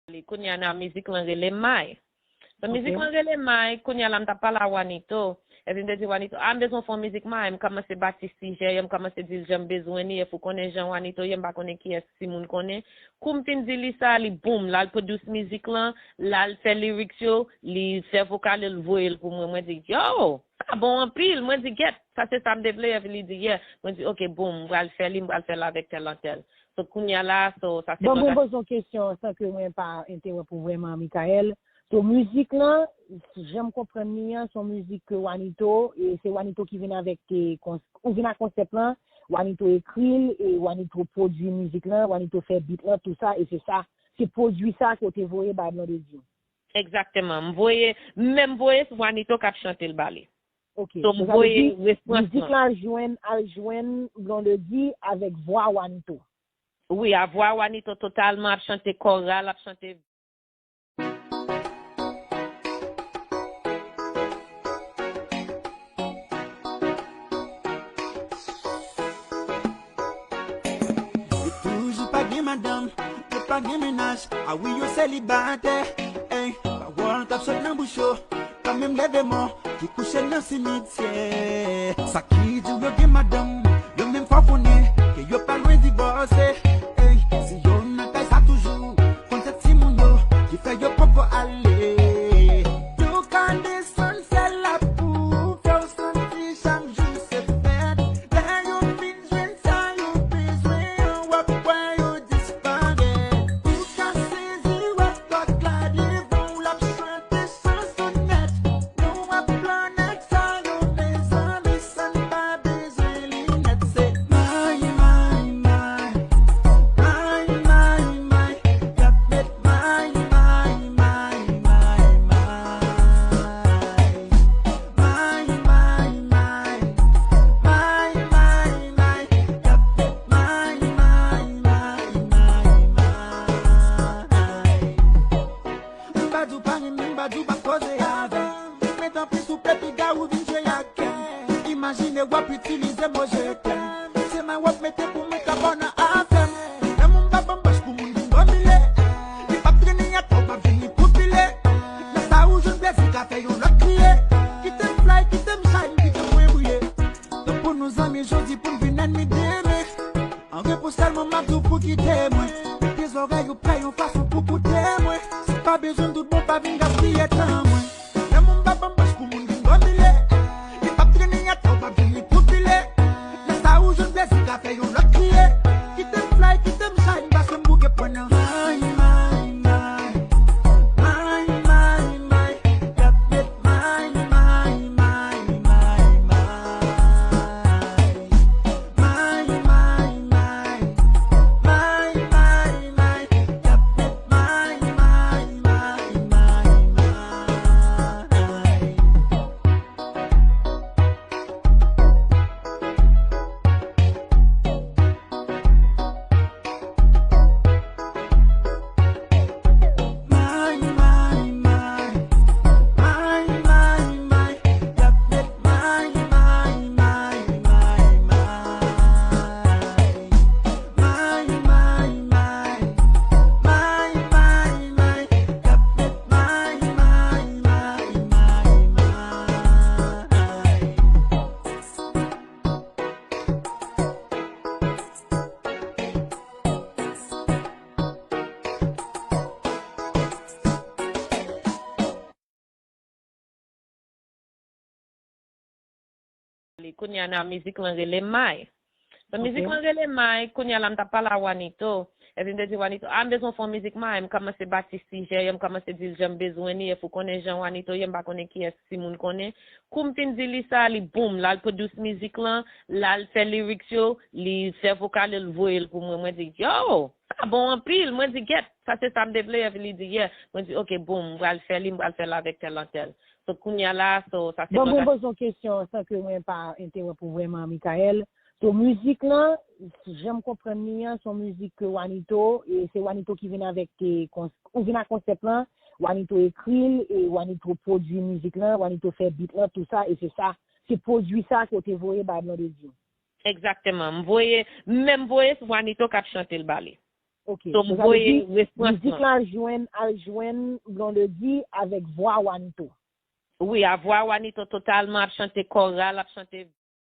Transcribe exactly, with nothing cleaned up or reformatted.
Kounye a nan mizik lan rele May. So, mizik lan rele May, kounye a la m t ap pale a Wanito. Epi m te di Wanito, a, m bezwen fè yon mizik May. M kòmanse bati sijè yo, m kòmanse di l jan m bezwen li, epi w konnen jan Wanito ye, m pa konnen kiyès timoun konnen. Kou m fin di li sa, li boum, l al pwodui mizik lan, l al fè lyrics yo, li fè vokal yo, l voye l pou mwen. Mwen di, yo, sa bon anpil. Mwen di, gèt, sa se sa m te vle, epi li di, yeah. Mwen di, ok, boum, m pral fè li, m pral fè l avèk tèl antèl. So, kounye a la, so, sa se... Bon, mwen poze yon kesyon san ke mwen pa entewòp ou vrèman, Michael. So, mizik lan, jan m konprann li an, se yon mizik ke Wanito, e se Wanito ki vin avèk, e, kons-, ou vin ak konsèp lan, Wanito ekri l, e Wanito pwodui mizik lan, Wanito fè beat lan, tou sa, e se sa, se pwodui sa ke w te voye bay Blondedy. Egzakteman. M voye, menm voye, se Wanito k ap chante l ba li. Ok. So, m voye refrans lan. Mizik la jwenn, al jwenn Blondedy avèk vwa Wanito. Wi, a vwa Wanito totalman, ap chante koral, ap chante. Yo toujou pa gen madanm, yo pa gen mennaj. A wi, yo selibatè. Ey, pawòl k ap sot nan bouch yo pa menm leve mò ki kouche nan simityè. Sa ki di w yo gen madanm, yo menm fò konnen ke yo pa lwen divòse. Ey, si yo nan kay sa toujou, konn se timoun yo ki fè yo poko ale. Yo ka desann syèl la pou fè w santi chak jou se fèt. Lè yo fin jwenn sa yo bezwen an, w ap wè yo disparèt. Ou ka sezi, w ap tòt la devan w, l ap chante chansonèt. Nou ap planet sa yo, mezanmi, sa n pa bezwen linèt. Se may, may, may. May, may, may. Y ap met may, may, may, may, may. May, may, may. May, may, may. Y ap met may, may, may, may, may. M pa di w pa renmen m, m pa di w pa koze avè m. Men tanpri souple piga ou vin jwe ak kè m. Imajine w ap itilize mo je t'aime. Se may w ap mete pou mwen ka bò nan afè m. Lanmou m pa ban m bòch pou moun vin domine. Li p ap trennen atò, w p ap jwenn li pou pile. Nan sa ou jwenn plezi ka fè yon lòt kriye. Kite m fly, kite m shine, kite mwen briye. Tann pou nou zanmi jodi pou n vin ènmi demen. An repons sèlman m ap di w pou kite mwen. Mete zòrèy ou prè yon fason pou koute mwen. Si w pa bezwen m tout bon, pa vin gaspiye tan mwen. Lanmou m pa ban m bòch pou moun vin domine. Li p ap trennen atò, w p ap jwenn li pou pile. Nan sa ou jwenn plezi ka fè yon lòt kriye. Kite m fly, kite m shine, paske m bouke pwen nan. May, may, may. May, may, may. Y ap met may, may, may, may, may. May, may, may. May, may, may. Y ap met may, may, may, may, may. Kounye a nan mizik lan rele May. So, mizik lan rele May, kounye a la m t ap pale a Wanito. Epi m te di Wanito, a, m bezwen fè yon mizik May. M kòmanse bati sijè yo, m kòmanse di l jan m bezwen li. Epi w konnen jan Wanito ye, m pa konnen kiyès timoun konnen. Kou m fin di li sa, li boum, l al pwodui mizik lan, l al fè lyrics yo, li fè vokal yo, l voye l pou mwen. Mwen di, yo, sa bon anpil. Mwen di, gèt, sa se sa m te vle. Epi li di, yeah. Mwen di, ok, boum, m pral fè li, m pral fè l avèk tèl antèl. So, kounye a la, so, sa se... Bon, mwen poze yon kesyon, san ke mwen pa entewòp ou vrèman, Michael. So, mizik lan, jan m konprann li an, se yon mizik ke Wanito, e se Wanito ki vin avèk, e, kons-, ou vin ak konsèp lan, Wanito ekri l, e Wanito pwodui mizik lan, Wanito fè beat lan, tou sa, e se sa, se pwodui sa ke w te voye bay Blondedy. Egzakteman. M voye, menm voye, se Wanito k ap chante l ba li. Ok. So m voye refrans lan. Mizik la jwenn, al jwenn Blondedy avèk vwa Wanito. Wi, a vwa Wanito totalman, ap chante koral, ap chante